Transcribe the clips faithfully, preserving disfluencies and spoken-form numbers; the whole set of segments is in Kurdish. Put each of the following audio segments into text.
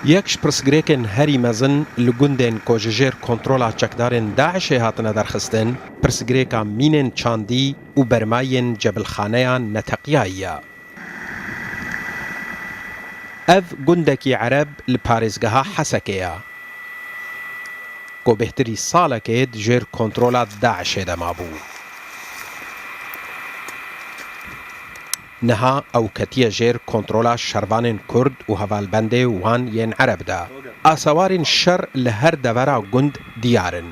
Yek ji pirsgirêkên herî mezin li gundên ku ji jêr kontrola çekdarên DAIŞê hatine derxistin, pirsgirêka mînên çandî û bermayên cebilxaneya neteqiyayî ye. Ev gundekî ereb li parêzgeha Hesekê ye, ku bêhtirî salekê di jêr kontrola DAIŞê de mabû. Niha ew ketiye jêr kontrola şervanên Kurd û hevalbendê wan yên ereb de. Asewarên şer li her devera gund diyar in.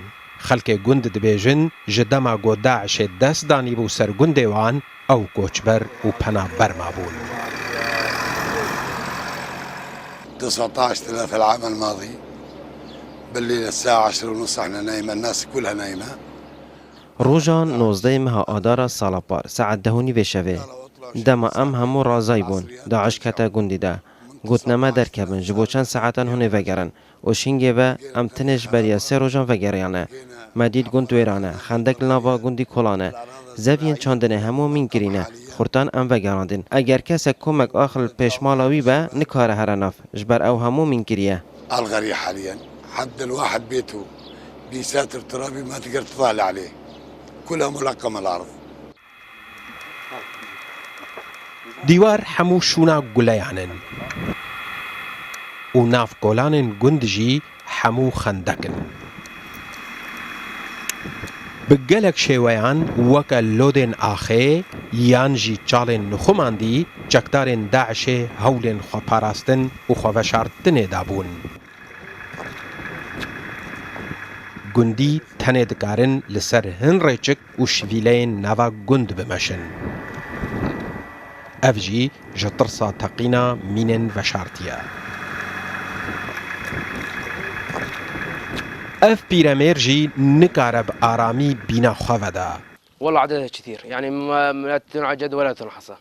Xelkê gund dibêjin, ji dema ku DAIŞê dest danîbû ser gundê wan, ew koçber û penaber mabûn. تسعتاش ثلاثة العام الماضي بالليل الساعة عشرة ونص احنا نايمة، الناس كلها نايمة. Roja nozdehê meha Adara sala par, saet deh û nîvê şevê, dema em hemû razayî bûn, DAIŞ kete gundî de. Gotine me derkevin, ji bo çend saetan hûn ê vegerin. Û şingê ve em tinê ji beriya sê rojan vegeriyane. Me dît gund wêran e, xendek li nava gundî kolan e. Zeviyên çandinê hemû mîn kirîne, xurtan em vegerandin. Eger kesek komek ax li pêşmala wî be, nikare here nav, ji ber ew hemû mîn kiriye. الغريح حاليا حد الواحد بيته بيساتر ترابي ما تقدر تطالع عليه، كلها ملقمة الأرض. Dîwar hemû şûna guleyan in û nav kolanên gund jî hemû xendek in. Bi gelek şêweyan weke lodên axê yan jî çalên nixumandî çekdarên DAIŞê hewlên xweparastin û xweveşartinê dabûn. Gundî tenê dikarin li ser hin rêçik û şivîleyên nava gund bimeşin. Ev jî ji tirsa teqîna mînên veşartiye. Ev pîremêr jî nikare bi aramî bîna xwe veda. والله عددها كثير، يعني ما، لا تنعجد ولا تنحصى.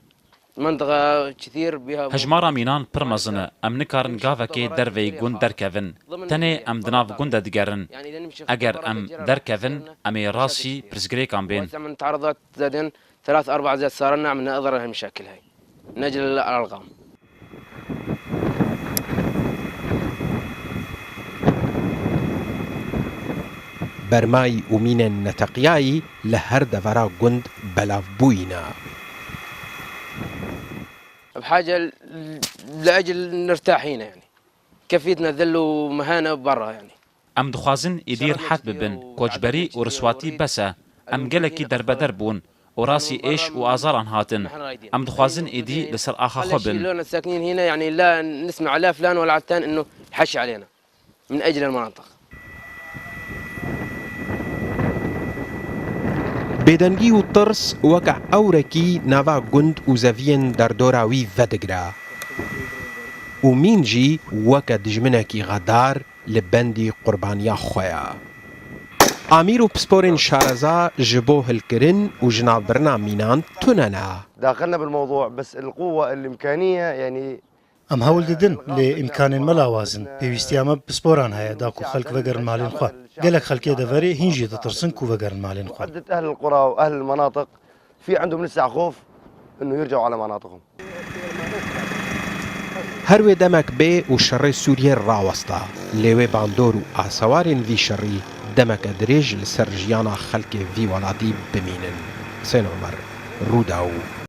منطقة كثير بها. Hejmara mînan pir mezin e. Em nikarin gavekê derveyî gund derkevin. Tenê em di nav gund de digerin. Eger em derkevin, em ê rastî pirsgirêkan bên. من تعرضت زادين ثلاث أربع زيات صار لنا عم نقدر هالمشاكل هاي. نجل الأرقام. Bermayî û mînên neteqiyayî li her devera gund belav bûyî ne. بحاجة ل-، لأجل نرتاح هنا يعني. كفيتنا ذل ومهانة برا يعني. Em dixwazin êdî rihet bibin. Koçberî û riswatî bes e. Em gelekî derbeder bûn û rastî êş û azaran hatin. Em dixwazin êdî li ser axa xwe bin. لونا ساكنين هنا، يعني لا نسمع لا فلان ولا علتان إنه يحشي علينا من أجل المناطق. Bêdengî û tirs weke ewrekî nava gund û zeviyên derdora wî vedigre û mîn jî weke dijminekî xedar li bendî qurbaniya xwe ye. Amîr û pisporên şareza ji bo hilkirin û jinavbirina mînan tune ne. داخلنا بالموضوع، بس القوة الإمكانية، يعني. Em hewl didin, lê îmkanên me lawaz in. Pêwîstiya me bi pisporan heye, da ku xelk vegerin malên xwe. Gelek xelkê deverê hîn jî ditirsin ku vegerin malên xwe. وعدة أهل القرى وأهل المناطق في عندهم لسه خوف إنه يرجعوا على مناطقهم. Her wê demek bê û şerê Sûriyê rawesta, lê wê bandor û asewarên vî şerî demeke dirêj li ser jiyana xelkê vî welatî bimînin. Husên Omer, Rûdaw,